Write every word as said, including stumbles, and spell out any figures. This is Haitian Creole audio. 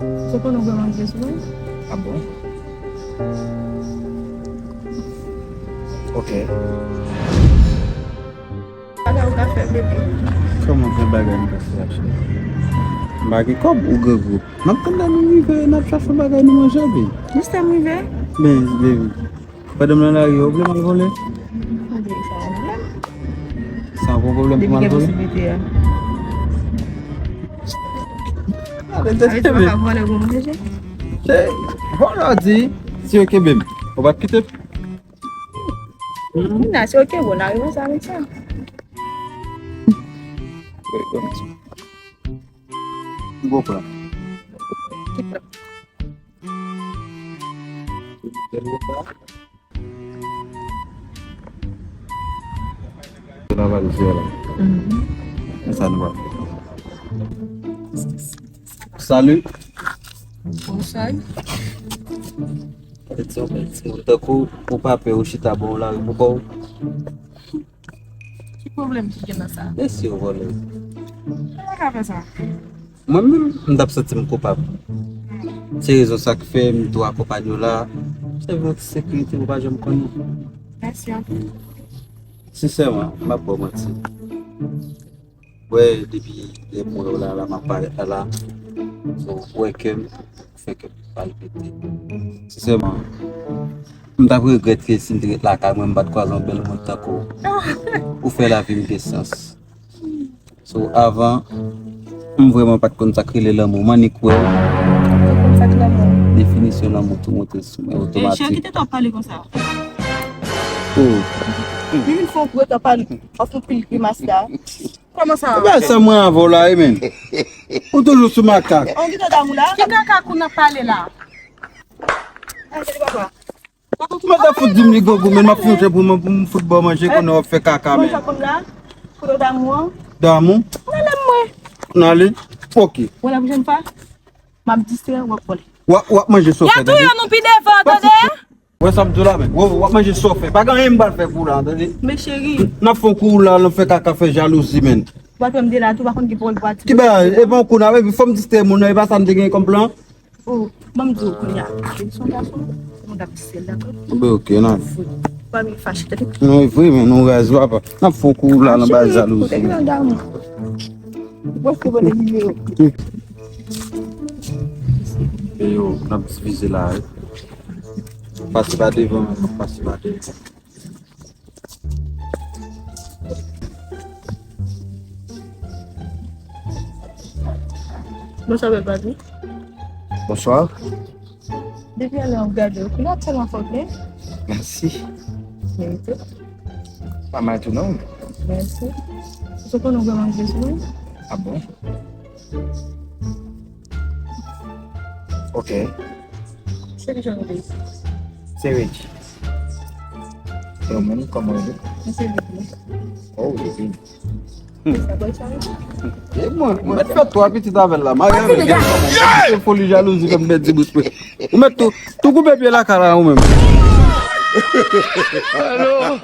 Ou konnen w vrèman vle sou mwen? Ah bon? Ok. Bagay ou ka fè, bebe. Kòman gen bagay m ka fè, cheri? M pa gen kòb ou grangou. M ap tann lè nou rive, n ap chache yon bagay nou manje, baby. Jis lè m rive? Ben, baby. Pandan m nan lari, ou vle m al vòlè? Sa pa pwoblèm. Sa pa pwoblèm pou m al vòlè? Depi gen posiblite a. Sa vle di ou pa ka vòlè pou manje? Se, vòlè di, si yo kenbe m, ou pa t kite m? Nina, si yo kenbe w, n a rive sa avèk sa. Wi, kòmsi. Ki pwoblèm? Ki pwoblèm? Travay ou fè la. Mhm. E sa nou va fè. Salut. Bonswa. Tankou ou pa pè ou chita bò la pou kò w. Ki pwoblèm ki gen nan sa? Mesye yo vòlè. Mwen pa ka fè sa. Mwen menm, m t ap santi m koupab. Se rezon sa k fè m tou akonpanye w la. Sèvi yon ti sekirite, ou pa janm konnen. Mèsi anpil. Sensèman, m ap ba w manti. Wè, depi lè m wè w la, la, m ap parèt la, la. So, ou wè kè m, ou fè kè m palpite. Sensèman, m t ap regrèt ke si m te ret lakay mwen, m pa t kwaze yon bèl moun tankou w. Ou fè lavi m gen sans. So, avan, m vrèman pa t konn sa k rele lanmou. M annik wè w. Ou konn sa k lanmou? Definisyon lanmou tou monte sou mwen otomatik. E, Chèki te t ap pale konsa. Oh. Li vin fè yon gwo tan pale. Ap fè pil grimas la. Kòman sa? Bagay sa mwen avè w la, wi, men. Ou toujou sou makak. On gita damou la. Ki kaka kou n ap pale la? Ay, se li papa. Mwen ta fout di m li grangou, men m ap fè yon jan pou mwen, pou m fout ba w manje, konnen w ap fè kaka, men. Mwen sa konn la, kote w damou an. Damou? Nan lè mwen. Nan li? Ok. Wè la pwochèn fwa, m ap distrè, w ap vòlè. W ap, w ap manje sa w fè, tande. Y a touye nou pi devan, tande. Wè sa m di w la, men. Wè, w ap manje sa w fè. Pa gen anyen m pral fè pou w la, tande. Men cheri. N ap fè yon kou la, n ap fè kaka, fè jalouzi, men. W ap fè m de la tou, pa konn ki pawòl pou w di. Ki bagay? E pa yon kou n ap, epi fò m distrè moun nan, e pa sa m te gen kòm plan. Oh, ban m di w kounye a. Depi se yon gason, se moun k ap distrè l, dakò? Ben, ok, nan. Fout. Pa vin fache, tande. Non, e vre, men nou raz, papa. N ap fè yon kou la, nan bay jalouzi. Ou prèske vòlè nimewo. E yo, n ap divize la, wi. Pase pa devan, pase pa devan. Bonswa, bèl papi. Bonswa. Depi yè lè m ap gade w, koulè w tèlman fò, byen. Mèsi. Merite. Pa mal tou non. Mèsi. Ou sot konnen w vrèman vle sou mwen? Ah bon? Ok. Se ki jan w rele? Se Rich. E ou menm, kòman w rele? Mwen se Vivi. Oh, Vivi. E mwen, mwen mèt fè twa pitit avè l la. Marye avè l, gen kòman. Se foli jalouzi fè m pèdi bouch mwen. Ou mèt tou, tou koupe pye lakay la ou menm. Alo.